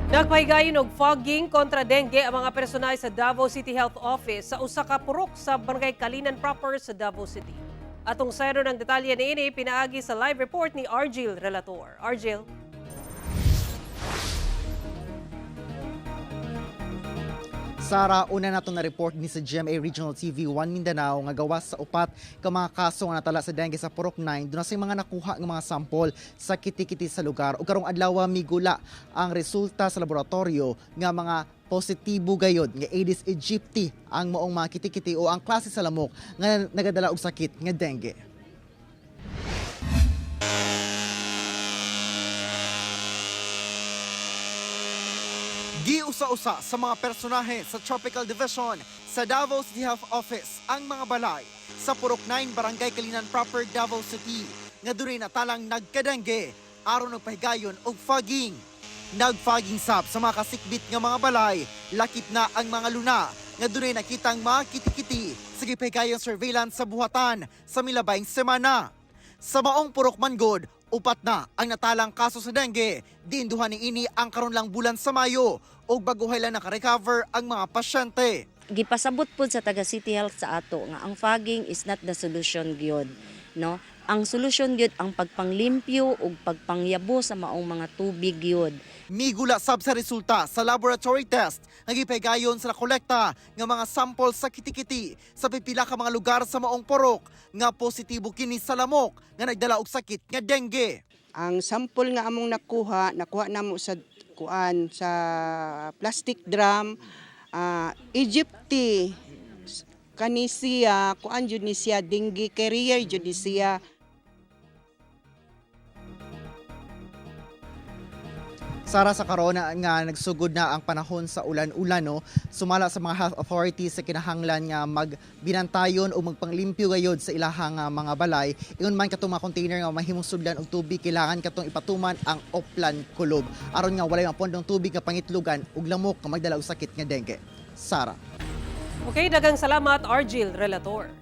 Nagpahigayon og fogging kontra dengue ang mga personal sa Davao City Health Office sa usa ka purok sa Barangay Calinan proper sa Davao City. Atong sayro ng detalye niini pinaagi sa live report ni Argil Relator. Argil. Sara, una nato na report ni sa GMA Regional TV 1 Mindanao nga gawas sa upat ka mga kaso nga natala sa dengue sa Purok 9, duna say mga nakuha nga mga sample sa kitikiti sa lugar. Ug karong adlaw migula ang resulta sa laboratorio nga mga positibo gayod nga Aedes aegypti ang maong mga kitikiti o ang klase sa lamok nga nagadala og sakit nga dengue. Giusa-usa sa mga personahe sa Tropical Division sa Davao City Health Office ang mga balay sa Purok 9, Barangay Calinan Proper, Davao City nga dunay natalang nagkadengge aron nagpahigayon og fogging. Nagfogging sab sa mga kasikbit nga mga balay, lakip na ang mga luna nga dunay nakitang mga kitikiti sa gipahigayong surveillance sa buhatan sa milabayng semana. Sa maong Purok Manggod, upat na ang natalang kaso sa dengue. Diinduhan ni ini ang karon lang bulan sa Mayo ug baguhay lang nakarecover ang mga pasyente. Gipasabot pud sa taga City Health sa ato nga ang fogging is not the solution gyud, no? Ang solusyon gyud ang pagpanglimpyo ug pagpangyabo sa maong mga tubig gyud. Migula sab sa resulta sa laboratory test nga gipahigayon sa nakolekta nga mga sample sa kitikiti sa pipila ka mga lugar sa maong purok nga positibo kini sa lamok nga nagdala og sakit nga dengue. Ang sample nga among nakuha, nakuha namo sa kuan sa plastic drum, aegypti kani siya, kuan jud ni siya, dengue carrier jud ni siya. Sara, sa karon nga nagsugod na ang panahon sa ulan-ulan, no, sumala sa mga health authorities sa kinahanglan nga magbinantayon o magpanglimpyo gayod sa ilahang mga balay. Ingon man katong mga container nga mahimong sudlan og tubig, kailangan katong ipatuman ang Oplan Kulob aron nga walay mapondong tubig nga pangitlugan ug lamok nga magdala og sakit nga dengue. Sara. Okay, daghang salamat, Argil Relator.